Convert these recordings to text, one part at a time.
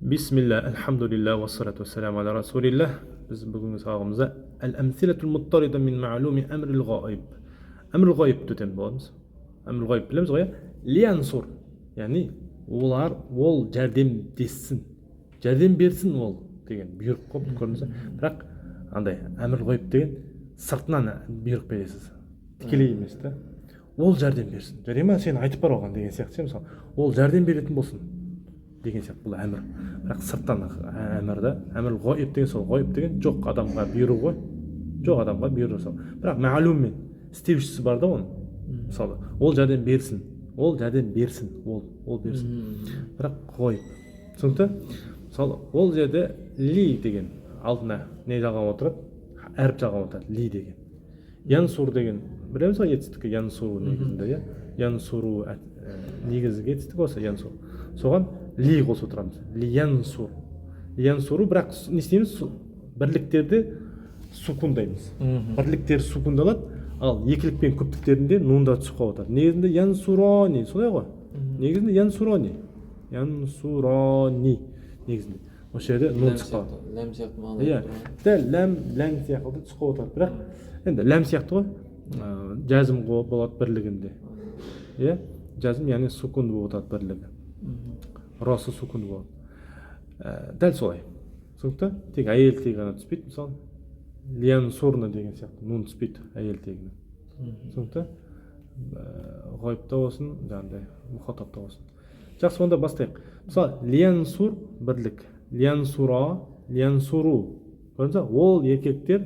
Бисмилля, альхамдулилля, уассалату уассаламу аля расулилля. Біз бүгінгі сабағымызда әл әмсилатул муттарида мин ма'луми әмрил ғаиб. Әмрил ғаибті өтетін боламыз. Әмрил ғаиб білеміз ғой, иә? Лиянсур, яғни олар, ол жәрдемдессін, жәрдем берсін ол деген бұйрық қой, көрдіңіз бе? Бірақ андай әмрил ғаиб деген сыртынан бұйрық бересіз, тікелей емес та. Ол жәрдем берсін, жарай ма, сен айтып бар оған деген сияқты ше. Мысалы, ол жәрдем беретін болсын деген сияқты, бұл әмір, бірақ сырттан әмір да. Әмір ғайып деген сол, ғайып деген жоқ адамға бұйру ғой, жоқ адамға бұйру жасау, бірақ мәлуммен істеушісі бар да оның. Мысалы, ол жәрдем берсін, ол жәрдем берсін, ол берсін, бірақ ғайып. Түсінікті? Мысалы, ол жерде ли деген алдына не жалғап отырады? Әріп жалғап отырады, ли деген. Янсур деген білеміз ғой, етістікі янсуру негізінде, иә, янсуру, негізгі етістік осы янсур, соған ли қосып отырамыз, лиянсур, лиянсуру. Бірақ не істейміз? Бірліктерді сукундаймыз, бірліктер сукундалады, ал екілік пен көптіктерінде нундар түсіп қалып отырады. Негізінде янсурони, солай ғой, негізінде янсурони, янсурони негізінде. Осы жерде нун түсіп қалады. Ләм сияқты мағына. Иә, дәл ләм, ләм сияқты түсіп қалып отырады, бірақ енді ләм сияқты ғой, жазым болады бірлігінде, иә, жазым, яғни сукун болып отырады бірлігі, росы сукун болады. Дәл солай, түсінікті? Тек әйел тегі ғана түспейді. Мысалы, лиянсурна деген сияқты нун түспейді әйел тегіне, түсінікті? Ғайыпта болсын, жаңағыдай мұхатабта болсын. Жақсы, онда бастайық. Мысалы, лиянсур бірлік, лиянсура, лиянсуру. Көрдіңіз ба? Ол еркектер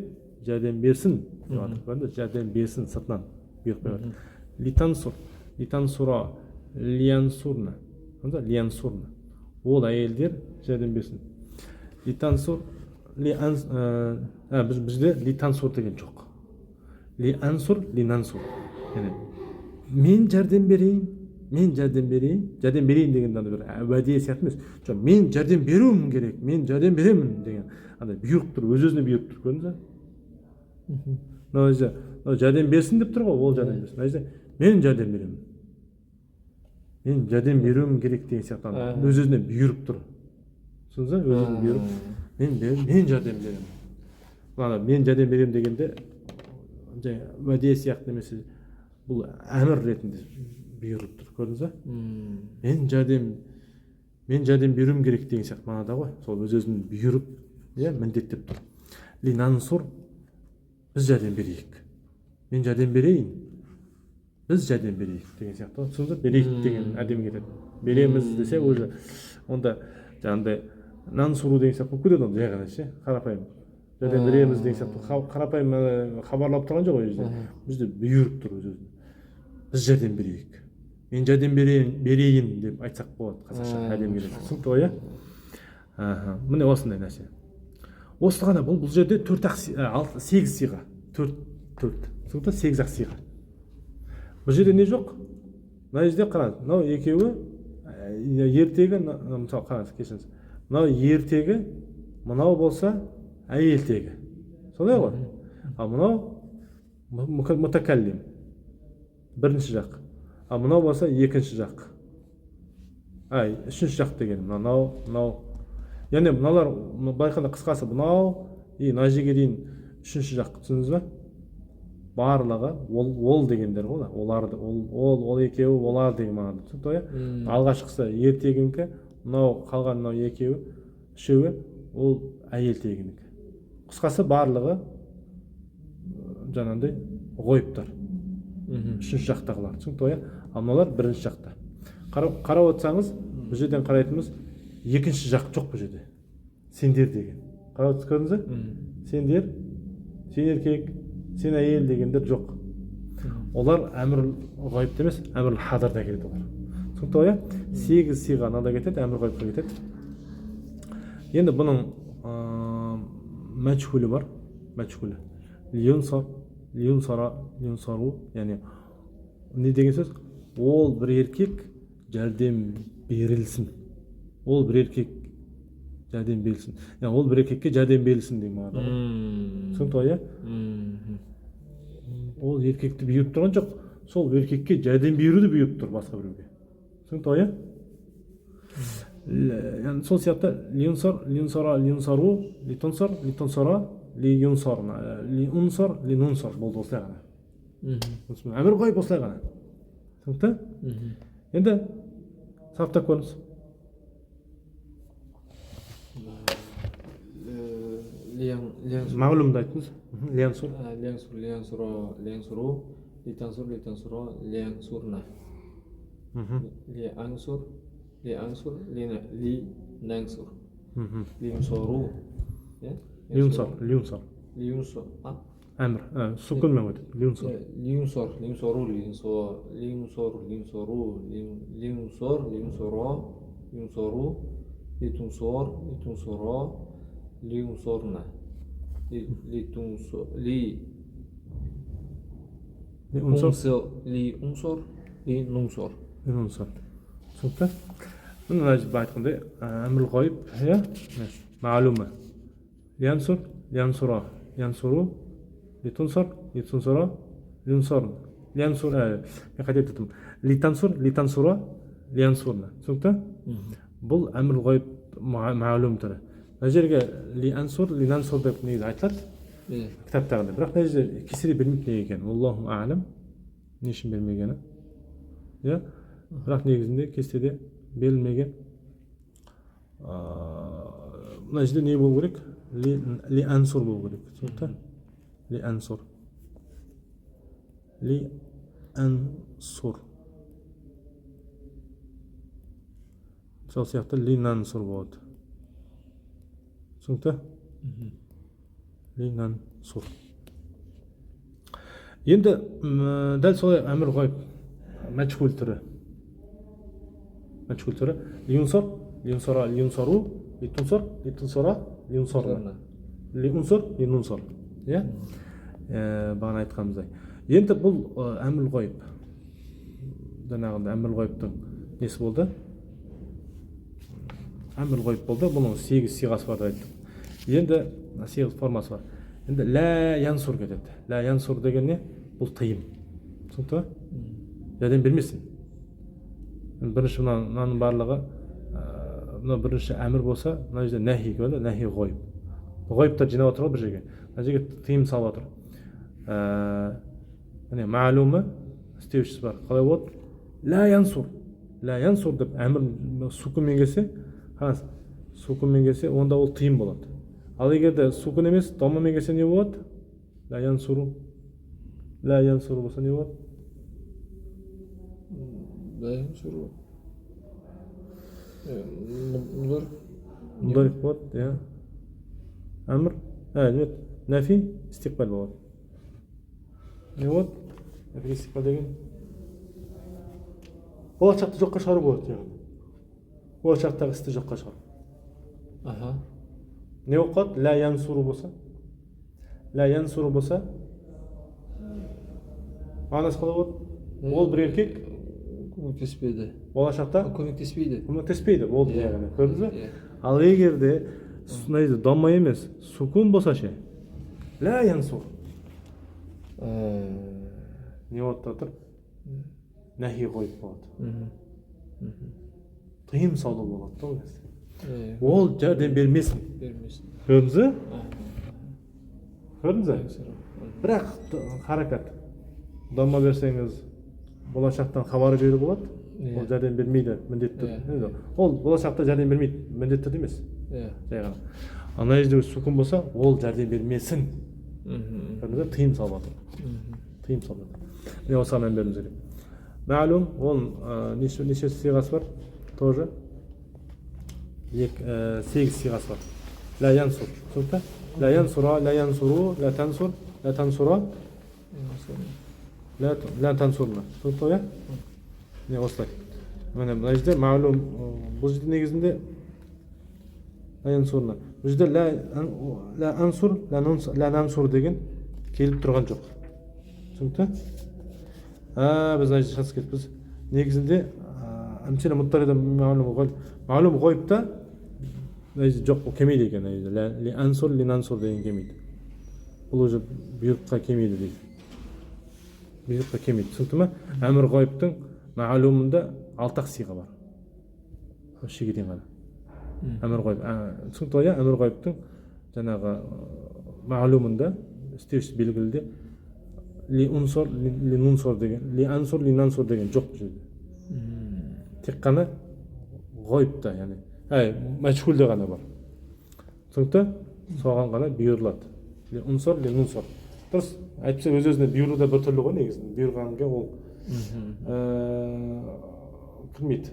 жәрдем берсін деп жатыр, көрдіңіз ба? Жәрдем берсін, сыртынан бұйрық беріп жатыр. Литансур, литансура, лиянсурна. Көрдіңіз ба? Лиянсурна, ол әйелдер жәрдем берсін. Литансур, бізде литансур деген жоқ. Лиансур, линансур, яғни мен жәрдем берейін, мен жәрдем берейін. Жәрдем берейін деген андай бір уәде сияқты емес, жоқ, мен жәрдем беруім керек, мен жәрдем беремін деген андай бұйрық тұр, өз өзіне бұйырып тұр, көрдіңіз ба? Мынау жерде, мынау жәрдем берсін деп тұр ғой, ол жәрдем берсін. Мына жерде мен жәрдем беремін, мен жәрдем беруім керек деген сияқты өз өзіне бұйырып тұр, түсіндіңіз ба? Өз өзіне бұйырып, мен жәрдем беремін. Мына мен жәрдем беремін дегенде жай уәде сияқты немесе бұл әмір ретінде бұйырып тұр, көрдіңіз ба? Мен жәрдем беруім керек деген сияқты мағынада ғой, сол өз өзін бұйырып, иә, міндеттеп тұр. Линансур, біз жәрдем берейік, мен жәрдем берейін, біз жәрдем берейік деген сияқты ғой, түсіндіңіз ба? Берейік деген әдемі кетеді. Береміз десе, уже онда жаңағыдай нансуру деген сияқты болып кетеді. Онда жай ғана ше, қарапайым жәрдем береміз деген сияқты қарапайым хабарлап тұрған жоқ ол жерде. Бұл жерде бұйырып тұр өз өзіне, біз жәрдем берейік, мен жәрдем берейін деп айтсақ болады қазақша, әдемі келеді. Түсінікті ғой, иә? Аха, міне, осындай нәрсе, осы ғана. Бұл жерде төрт ақ алты, сегіз сиға, төрт, төрт, түсінікті? Сегіз ақ сиға. Бұл жерде не жоқ? Мына жерде қараңыз, мынау екеуі ертегі, мысалы, қараңыз, кешіріңіз, мынау ертегі, мынау болса әйел тегі, солай ғой? Ал мынау мутакаллим, бірінші жақ, ал мынау болса екінші жақ, ай, үшінші жақ деген мынау, мынау, яғни мыналар, былай айтқанда, қысқасы, мынау и мына жерге дейін үшінші жақ, түсіндіңіз ба? Барлығы ол, ол дегендер ғой, олар, ол екеуі, олар деген мағынада, түсінікті ғой, иә? Алғашқысы ертегінікі, мынау қалған мынау екеуі, үшеуі ол әйел тегінікі. Қысқасы, барлығы жаңағындай ғойыптар, үшінші жақтағылар, түсінікті ғой, иә? Ал мыналар бірінші жақта. Қарап отырсаңыз, бұл жерден қарайтынымыз, екінші жақ жоқ бұл жерде. Сендер деген, қарап отырсыз, көрдіңіз ба? Сендер, сен еркек, сен әйел дегендер жоқ. Олар әмір ғайыпта емес, әмір хадырда келеді олар, түсінікті ғой, иә? Сегіз сиға мынада кетеді, әмір ғайыпқа кетеді. Енді бұның мәжһулі бар. Мәжһулі лиюнсар, лиюнсара, лиюнсару, яғни не деген сөз? Ол бір еркек жәрдем берілсін, ол бір еркек жәрдем берілсін, яғни ол бір еркекке жәрдем берілсін деген мағынада ғой. Түсінікті ғой, иә? Ол еркекті бұйырып тұрған жоқ, сол еркекке жәрдем беруді бұйырып тұр басқа біреуге, түсінікті ғой, иә? Яғни сол сияқты лиюнсар, лиюнсара, лиюнсару, литунсар, литунсара, лиюнсар, лиунсар, линунсар болды осылай ғана. Әмір ғайып осылай ғана. Түсінікті? Енді сараптап көріңіз. Мағлұмды айттыңыз. Лиянсур. Лиянсур, лиянсура, лиянсуру, литансур, литансура, лиянсурна. Лиансур, лиансур, линансур. Лиюнсору. Лиюнсар, лиюнсар. Лиюнсор. Әмір, сукунмен өтеді. Лиюнсор. Лиюнсор, лиюнсору, лиюнсор, лиюнсор, лиюнсору, лиюнсор, лиюнсоро, лиюнсору, литунсор, литунсоро, лиюнсорна. Литунсор, ли Лиунсор, лиунсор, линунсор. Линунсор. Түсінікті? Мына айтқандай, әмір ғайып, иә? Мағлұмы. Лиянсур, лиянсура, лиянсуру, литунсар, литунсара, лиунсар. Лиянсур, мен қате айтып тұрмын. Литансур, литансура, лиянсурна. Түсінікті? Бұл әмір ғайып мағлұм түрі. Мына жерге лиансур, линансур деп негізі айтылады кітаптағыдай. Бірақ мына жерде кесіре бермейді неге екенін. Аллаху ағлам. Не үшін бермегені. Иә? Бірақ негізінде кестеде берілмеген. Мына жерде не болу керек? Лиансур болу керек. Түсінікті? Лиансур. Лиансур. Сол сияқты линансур болады. Түсінікті? Линансур. Енді дәл солай әмір ғайып мәжһул түрі. Мәжһул түрі лиюнсар, лиюнсара, лиюнсару, литунсар, литунсара, лиюнсарна. Лиунсар, линунсар. Иә? Бағана айтқанымыздай. Енді бұл әмір ғайып. Жаңағындай әмір ғайыптың несі болды? Әмір ғайып болды. Бұның 8 сиғасы бар деп айттық. Енді 8 формасы бар. Енді лә янсур кетеді. Лә янсур деген не? Бұл тыйым. Түсінікті ме? Жәрдем бермесін. Бірінші мынаның барлығы, мына бірінші әмір болса, мына жерде нәхи болады, нәхи ғойып. Ғойыптар жинап отыр ғой бір жерге. Мына жерге тыйым салып отыр. Міне мағлұмы істеушісі бар. Қалай болады? Лә янсур. Лә янсур деп әмір сукунмен келсе, қараңыз, сукунмен келсе, онда ол тыйым болады. Ал егер де сукун емес, домамен келсе не болады? Лә янсуру. Лә янсуру болса не болады? Лә янсуру. Мұдар. Мұдариф болады, иә. Әмір, нет, нәфи истиқбал болады. Не болады? Нәфи истиқбал деген болашақты жоққа шығару болады, яғни. Болашақтағы істі жоққа шығару. Аха. Не болып қалады? Лә янсуру болса. Лә янсуру болса, мағынасы қалай болады? Ол бір еркек көмектеспейді. Болашақта көмектеспейді. Көмектеспейді болды, яғни. Көрдіңіз бе? Ал егер де мына жерде дамма емес, сукун болса ше? Лә янсур. Не болады да тұр? Нәхи қойып болады. Тыйым салу болады да ол кезде. Ол жәрдем бермесін. Бермесін. Көрдіңіз бе? Көрдіңіз бе? Бірақ харакат. Дамма берсеңіз, болашақтан хабар беру болады. Ол жәрдем бермейді, міндетті түрде. Ол болашақта жәрдем бермейді, міндетті түрде емес. Жай ғана. Ана жерде сукун болса, ол жәрдем бермесін. Көрдіңіз бе? Тыйым салып жатыр. Тыйым салып жатыр. Міне осыған мән беруіміз керек. Мәлім, оның неше сиғасы бар? Тоже 8 сиғасы бар. Лә янсур. Түсінікті? Лә янсура, лә янсуру, лә тансур, лә тансура, лә тансурна. Түсінікті ғой, иә? Міне осылай. Міне мына жерде мәлім, бұл жерде негізінде лә янсурна. Бұл жерде лә ансур, лә нансур деген келіп тұрған жоқ. Түсінікті? Біз мына жерде шатысып кетіппіз. Негізінде әмсіле мұттарида мәлім ғойып та мына жерде жоқ, ол келмейді екен. Мына жерде ли ансур, ли нансур деген келмейді. Бұл уже бұйрыққа келмейді дейді. Бұйрыққа келмейді. Түсінікті ме? Әмір ғойыптың мәлімінде 6 сиға бар. Осы жерге дейін ғана. Әмір ғайып, түсінікті ғой, иә? Әмір ғайыптың жаңағы мағлумында, істеушісі белгіліде ли унсор, ли нунсор деген, ли ансор, ли нансор деген жоқ бұл жерде. Тек қана ғайыпта, яғни әй мәжһулде ғана бар. Түсінікті? Соған ғана бұйырылады. Ли унсор, ли нунсор. Дұрыс, әйтпесе өз өзіне бұйыру да біртүрлі ғой негізі. Бұйырғанға ол кірмейді.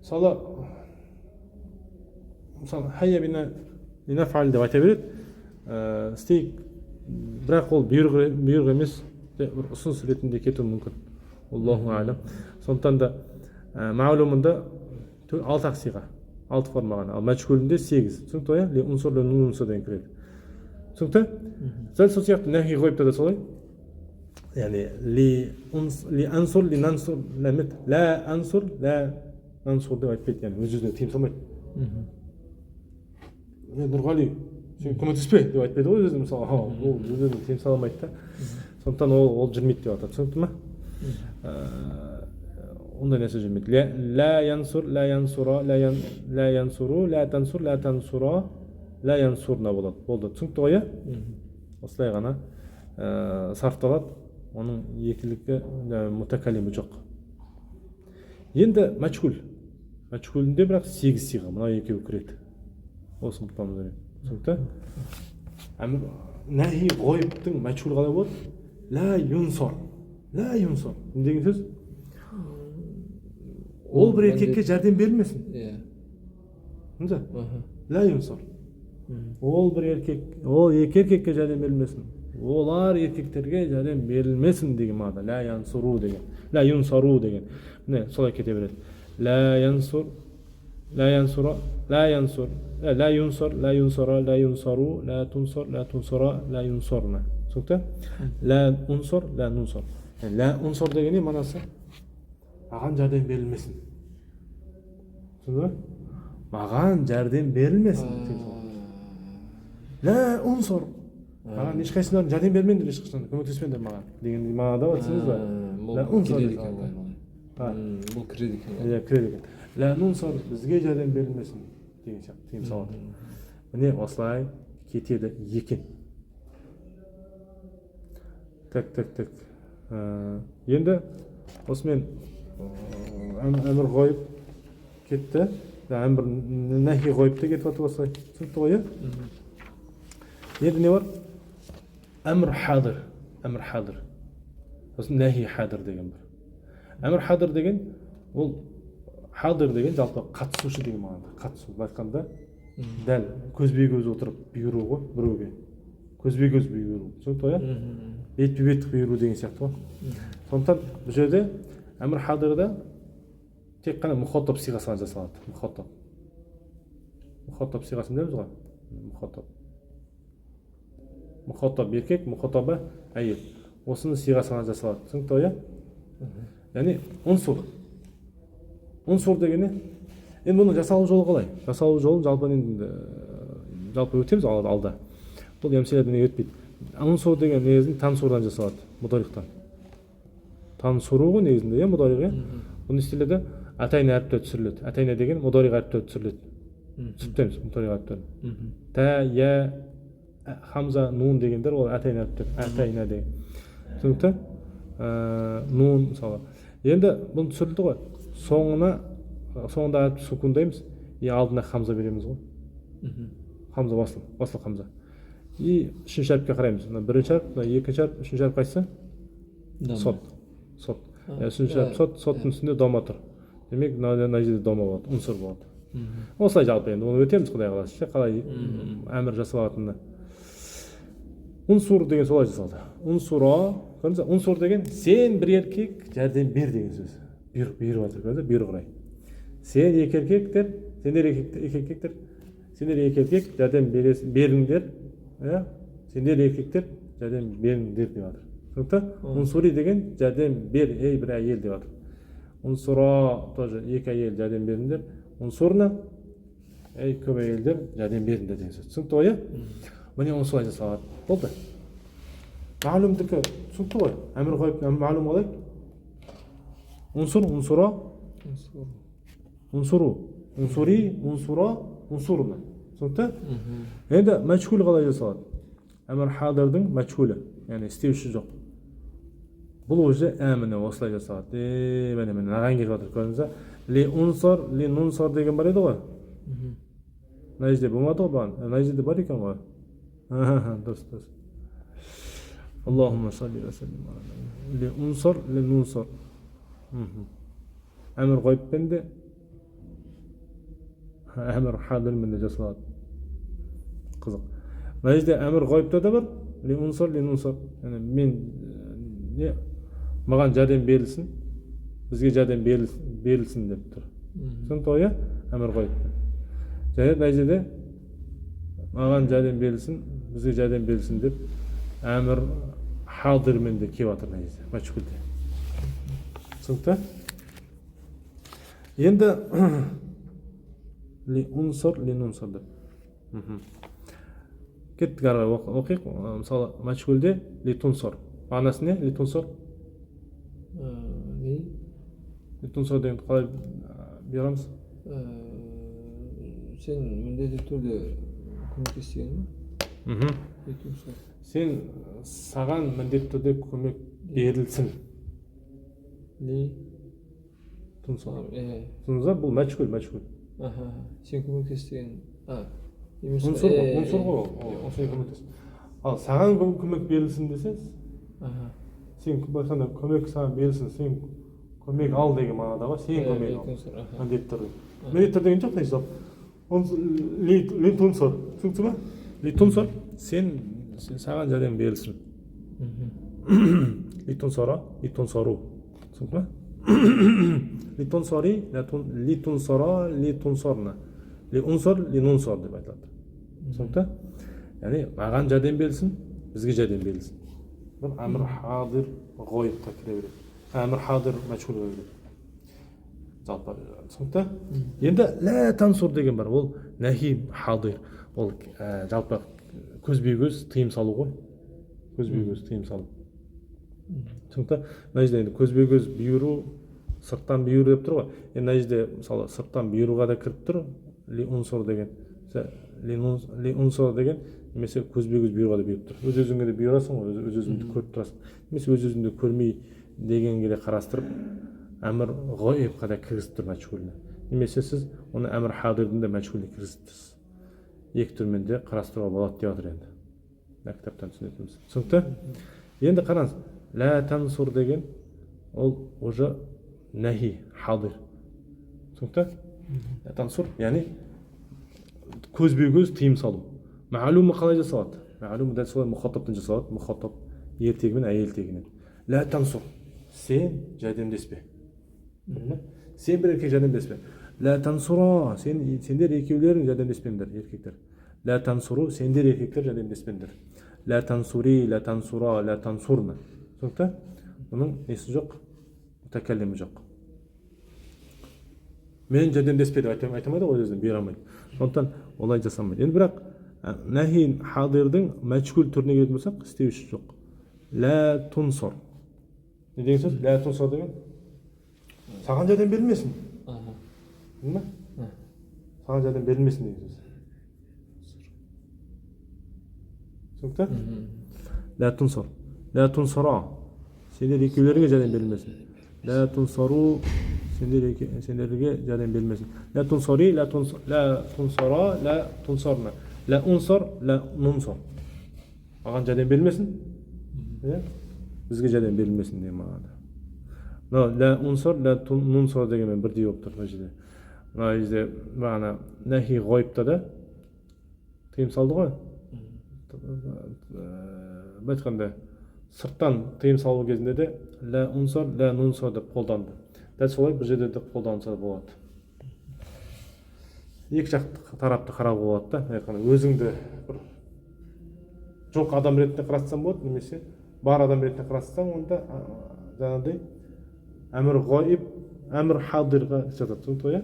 Мысалы, хайя бина линафал деп айта береді, істейік, бірақ ол бұйрық емес, бір ұсыныс ретінде кетуі мүмкін. Аллаху алам. Сондықтан да мағлумында алты ақ сиға, алты форма ғана, ал мәжһулінде сегіз. Түсінікті ғой, иә? Ли унсур, ли нунсур деген кіреді. Түсінікті? Дәл сол сияқты нәхи ғойыпта да солай, яғни ли унс, ли ансур, ли нансур, ла ансур, ла нансур деп айтпайды, яғни өз өзіне тыйым салмайды. Е, Нұрғали, сен көмектеспе деп айтпайды ғой өзіне, мысалы, ол өз өзіне тыйым сала алмайды да. Сондықтан ол жүрмейді деп жатыр. Түсінікті ма? Ондай нәрсе жүрмейді. Ла янсур, ла янсура, ла янсуру, ла тансур, ла тансура, ла янсурна болады. Болды. Түсінікті ғой, иә? Осылай ғана сарпталады. Оның екілігі, мутакалимі жоқ. Енді мәжһул. Мәжһулінде бірақ сегіз сиға, мынау екеуі кіреді. Осыны ұмытпауымыз керек. Түсінікті? Әмір нәхи ғойыптың мәжһул қалай болады? Ла юнсор. Ла юнсор. Не деген сөз? Ол бір еркекке жәрдем берілмесін. Иә. Түсіндіңіз бе? Ла юнсор. Ол бір еркек, ол екі еркекке жәрдем берілмесін. Олар еркектерге жәрдем берілмесін деген мағына. Ла янсуру деген. Ла юнсару деген. Міне солай кете береді. Ла янсур, ла янсура, ла янсур, ла юнсор, ла юнсара, ла юнсару, ла тунсор, ла тунсара, ла юнсорна. Түсінікті? Ла унсор, ла нунсор. Ла унсор деген не мағынасы? Маған жәрдем берілмесін. Түсіндің бе? Маған жәрдем берілмесін. Ла унсор. Маған ешқайсыларың жәрдем бермеңдер, ешқашан көмектеспеңдер маған деген мағынада бар, түсіндіңіз ба? Бұл Ла унсор кіреді деген екен мағынада. ғой. Бұл кіреді екен ғой. Иә, кіреді екен. Ла нунсор, бізге жәрдем берілмесін деген сияқты тыйым салады. Міне осылай кетеді екен. Так, так, так. Енді осымен әмір ғойып кетті. Әмір нәхи ғойып та кетіп жатыр осылай. Түсінікті ғой, иә? Енді не бар? Әмір хадыр. Әмір хадыр. Сосын нәхи хадыр деген бар. Әмір хадыр деген ол хадыр деген жалпы қатысушы деген мағынада. Қатысу. Былай айтқанда дәл көзбе көз отырып бұйыру ғой біреуге. Көзбе көз бұйыру. Түсінікті ғой, иә? Бетпе бет бұйыру деген сияқты ғой. Сондықтан бұл жерде әмір хадырда тек қана мұхаттаб сиғасы ғана жасалады. Мұхаттаб. Мұхаттаб сиғасын білеміз ғой? Мұхаттаб. Мұхаттаб еркек, мұхаттаба әйел. Осының сиғасы ғана жасалады. Түсінікті ғой, иә? Яғни ұнсур. Ұнсур деген не? Енді бұның жасалу жолы қалай? Жасалу жолын жалпы енді жалпы өтеміз алда. Бұл емселерден өтпейді. Ұнсур деген негізінде тансурдан жасалады, мұдариқтан. Тансуру ғой негізінде, иә, мұдариқ, иә? Бұл не істеледі? Атайна әріптер түсіріледі. Атайна деген мұдариқ әріптер түсіріледі. Түсіртеміз мұдариқ әріптерін. Тә, я, хамза, нун дегендер ол атайна әріптер. Атайна деген. Түсінікті? Нун мысалы. Енді бұны түсірілді ғой. Соңында әріпті сукундаймыз, и алдына хамза береміз ғой. Хамза васыл, васыл хамза. И үшінші әріпке қараймыз. Мына бірінші әріп, мына екінші әріп, үшінші әріп қайсысы? Сот. Сот. Үшінші әріп сот, соттың үстінде дома тұр. Демек, мына жерде дома болады, ұнсұр болады. Осылай жалпы енді оны өтеміз, Құдай қаласа, ше, қалай әмір жасалатынына. Ұнсур деген солай жасалды. Ұнсура, көрдіңіз бе? Ұнсур деген сен бір еркек жәрдем бер деген сөз. Бұйрық, бұйырып жатыр, көрдіңіз бе? Бұйрық рай. Сен екі еркектер, сендер екі еркектер, сендер екі еркек жәрдем беріңдер, иә? Сендер еркектер жәрдем беріңдер деп жатыр. Түсінікті? Ұнсури деген жәрдем бер, ей бір әйел деп жатыр. Ұнсура тоже екі әйел жәрдем беріңдер. Ұнсурна ей көп әйелдер жәрдем беріңдер деген сөз. Түсінікті ғой, иә? Міне оны солай жасалады. Болды. Мағлұмдікі түсінікті ғой. Әмір қойып, мағлұм қалай? Ұнсур, ұнсура, ұнсуру, ұнсури, ұнсура, Унсурна. Түсінікті? Енді мәжһул қалай жасалады? Әмір хадырдың мәжһулі, яғни істеуші жоқ. Бұл уже міне осылай жасалады. Міне міне мынаған келіп жатыр, көрдіңіз ба? Ли унсар, ли нунсар деген бар еді ғой. Мына жерде болмады ғой бұған. Мына жерде бар екен ғой. Дұрыс, дұрыс. Аллахумма салли ва саллим ала. Ли унсар, ли нунсар. Әмір ғайыппен де, әмір хадырмен де жасалады. Қызық. Мына жерде әмір ғайыпта да бар. Ли унсар, ли нунсар. Яғни мен не маған жәрдем берілсін, бізге жәрдем берілсін деп тұр. Түсінікті ғой, иә? Әмір ғайыппен. Және мына жерде маған жәрдем берілсін, бізге жәрдем берілсін деп әмір хадырмен де келіп жатыр мына жерде, мәжһулде. Түсінікті? Енді ли унсар, ли нунсар деп. Кеттік ары қарай оқиық. Мысалы, мәжһулде ли тунсар. Мағынасы не? Ли тунсар? Не? Ли тунсар дегенді қалай бұйырамыз? Сен міндетті түрде көмектес деген ма? Ли тунсар. Сен, саған міндетті түрде көмек берілсін. Ли Тунсар. Иә. Түсіндіңіз ба? Бұл мәжһул, мәжһул. Аха. Сен көмектес деген. А, емес. Унсур ғой, унсур ғой ол. Ол сен көмектес. Ал саған көмек берілсін десе, сен былай айтқанда көмек саған берілсін, сен көмек ал деген мағынада ғой, сен көмек ал. Ли тунсар, аха. Міндетті түрде. Міндетті түрде деген жоқ негізі. Ли тунсар. Түсінікті ма? Ли тунсар, сен саған жәрдем берілсін. Ли тунсара, ли тунсару. Түсінікті ма? Ли тунсари, ли тунсара, ли тунсарна. Ли унсар, ли нунсар деп айтылады. Түсінікті? Яғни маған жәрдем берілсін, бізге жәрдем берілсін. Бұл әмір хадир ғойыпқа кіре береді. Әмір хадир мәжһулға кіреді. Жалпы түсінікті? Енді лә тансур деген бар. Ол нәхи хадир. Ол жалпы көзбе көз тыйым салу ғой. Көзбе көз тыйым салу. Түсінікті? Мына жерде енді көзбе көз бұйыру, сырттан бұйыру деп тұр ғой. Енді мына жерде мысалы сырттан бұйыруға да кіріп тұр. Ли унсур деген. Ли унсур деген немесе көзбе көз бұйыруға да бұйырып тұр. Өз өзіңе де бұйырасың ғой, өз өзіңді көріп тұрасың. Немесе өз өзіңді көрмей дегенге де қарастырып әмір ғайыпқа да кіргізіп тұр мәжһуліне. Немесе сіз оны әмір хадирдің де мәжһуліне кіргізіп тұрсыз. Екі түрмен де қарастыруға болады деп жатыр енді. Мына кітаптан түсінетініміз. Түсінікті? Енді қараңыз, лә тансур деген ол уже нәхи хадир. Түсінікті? Лә тансур, яғни көзбе көз тыйым салу. Мәлумы қалай жасалады? Мәлумы дәл солай мұхаттаптан жасалады. Мұхаттап ер тегі мен әйел тегінен. Лә тансур, сен жәрдемдеспе. Сен бір еркек жәрдемдеспе. Лә тансура, сендер екеулерің жәрдемдеспеңдер, еркектер. Лә тансуру, сендер еркектер жәрдемдеспеңдер. Лә тансури, лә тансура, лә тансурна. Түсінікті? Бұның несі жоқ? Мутакаллимі жоқ. Мен жәрдемдеспе деп айта алмайды ғой, өз-өзіне бұйыра алмайды. Сондықтан олай жасамайды. Енді бірақ нәхи хадирдің мәжһул түріне келетін болсақ, істеуші жоқ. Лә тунсар. Не деген сөз? Лә тунсар деген саған жәрдем берілмесін. Білдің бе? Саған жәрдем берілмесін деген сөз. Түсінікті? Лә тунсар. Лә тунсара. Сендер екеулеріңе жәрдем берілмесін. Лә тунсару, сендерге жәрдем берілмесін. Лә тунсари, лә тунсара, лә тунсарна. Лә унсар, лә нунсар. Маған жәрдем берілмесін. Иә? Бізге жәрдем берілмесін деген мағынада. Мынау лә унсар, лә нунсар дегенмен бірдей болып тұр мына жерде. Мына жерде бағана нәхи ғойыпта да тыйым салды ғой. Былай айтқанда сырттан тыйым салу кезінде де лә унсар, лә нунсар деп қолданды. Дәл солай бұл жерде де қолданса болады. Екі жақты тарапты қарауға болады да. Былай айтқанда өзіңді бір жоқ адам ретінде қарастырсаң болады, немесе бар адам ретінде қарастырсаң, онда жаңағыдай әмір ғайып, әмір хадирға жатады. Түсінікті ғой, иә?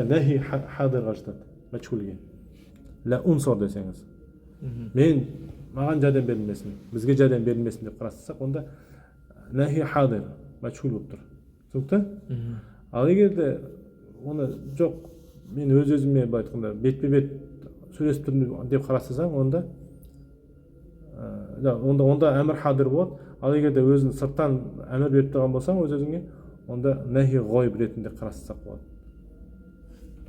Нәхи хадирға жатады, мәжһулге. Лә унсар десеңіз, мен маған жәрдем берілмесін, бізге жәрдем берілмесін деп қарастырсақ, онда нәхи хадир мәжһул болып тұр. Түсінікті? Ал егер де оны жоқ Мен өз өзіме, былай айтқанда, бетпе бет сөйлесіп тұрмын деп қарастырсаң, онда онда әмір хадир болады. Ал егер де өзің сырттан әмір беріп тұрған болсаң өз өзіңе, онда нәхи ғойб ретінде қарастырсақ болады: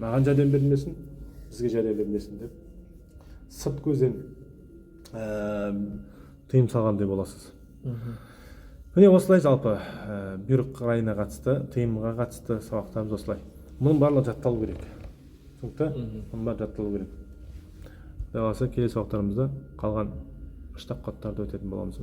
маған жәрдем бермесін, бізге жәрдем бермесін деп сырт көзден тыйым салғандай боласыз. Міне, осылай. Жалпы бұйрық райына қатысты, тыйымға қатысты сабақтарымыз осылай. Мұның барлығы жатталу керек, түсінікті? Мұның бәрі жатталу керек. Құдай қаласа, келесі сабақтарымызда қалған муштаққаттарды өтетін боламыз.